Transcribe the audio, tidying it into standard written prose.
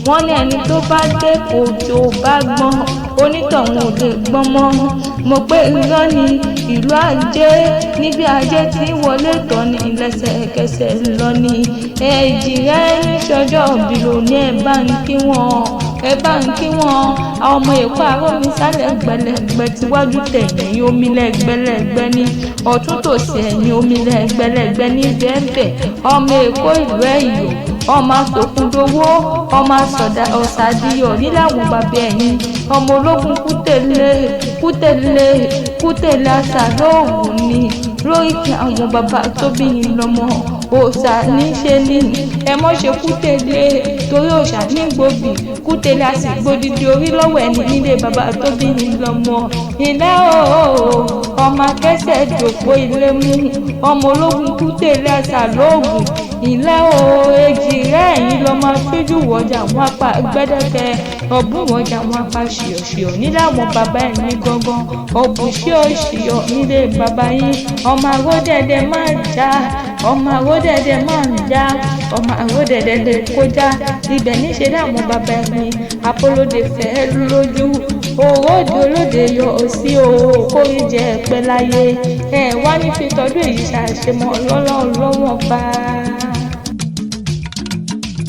Wọ́n ní ẹni tó bá dé kò tó bá gbọ́n, onítọ̀hún ò lè gbọ́n mọ́. Mo pé irọ́ ni ìlú ajé, níbi ajé tí ń wọlé tọ̀ ní lẹ́sẹ̀kẹsẹ̀ lọ ni. Èjì rẹ̀ ń ṣọjọ́ òbí lóní, ẹ bá ń kí wọn, ẹ bá ń kí wọn. Àwọn ọmọ Èkó arómi sálẹ̀ gbẹlẹ̀gbẹ́, tiwájú tẹ̀yìn omi lẹ́gbẹ̀lẹ́gbẹ́ ní ọ̀tún tòsì ẹ̀yìn omi lẹ́gbẹ̀lẹ́gbẹ́ ní bẹ́ẹ̀nbẹ́ẹ̀. Ọmọ Èkó ìlú Ẹ̀yọ̀, ọmọ asòkúndowó, ọmọ ọ̀sàdìyọ̀ nílẹ̀ àwọn bàbá ẹ̀yìn. Ọmọ ológun kútẹ̀lé kútẹ̀lé kútẹ̀lé, àṣà lóògùn ni lóríkì àwọn bàbá tó bí yín lọ́mọ. Òòṣà níṣe ni ẹ mọ́ ṣe kútẹ̀lé, torí òòṣà ní gbòbí kútẹ̀lé, a sì gbòdìdì orí lọ́wọ́ ẹni nílé bàbá tó bí yín lọ́mọ. Ilé ooo, ọmọ akẹ́sẹ̀ jòkó ilé mú, ọmọ ológun kútẹ̀lé àṣà lóògùn. Ilé ooo, èjì rẹ̀ ẹ̀yìn lọ́mọ afíjú wọjà wọn apá gbẹ́dẹ́kẹ́, ọ̀bùn wọjà wọn apá ṣìọ̀ṣìọ̀ nílé àwọn bàbá ẹ̀yìn gangan, ọ̀bùn ṣìọ̀ṣìọ̀ nílé bàbá yín. Ọmọ àròdẹ̀dẹ̀ máa já, ọmọ àròdẹ̀dẹ̀ máa ń já, ọmọ àròdẹ̀dẹ̀ lè kọjá ibẹ̀ níṣẹ́ láwọn bàbá ẹ̀yìn. Apolóde fẹ́ lójú òròdì olóde yọ sí o, kórìí jẹ́ pẹ́ láyé. Ẹ wá ní fi tọdún èyí ṣàṣemọ́ lọ́lọ́run lọ́wọ́ bá.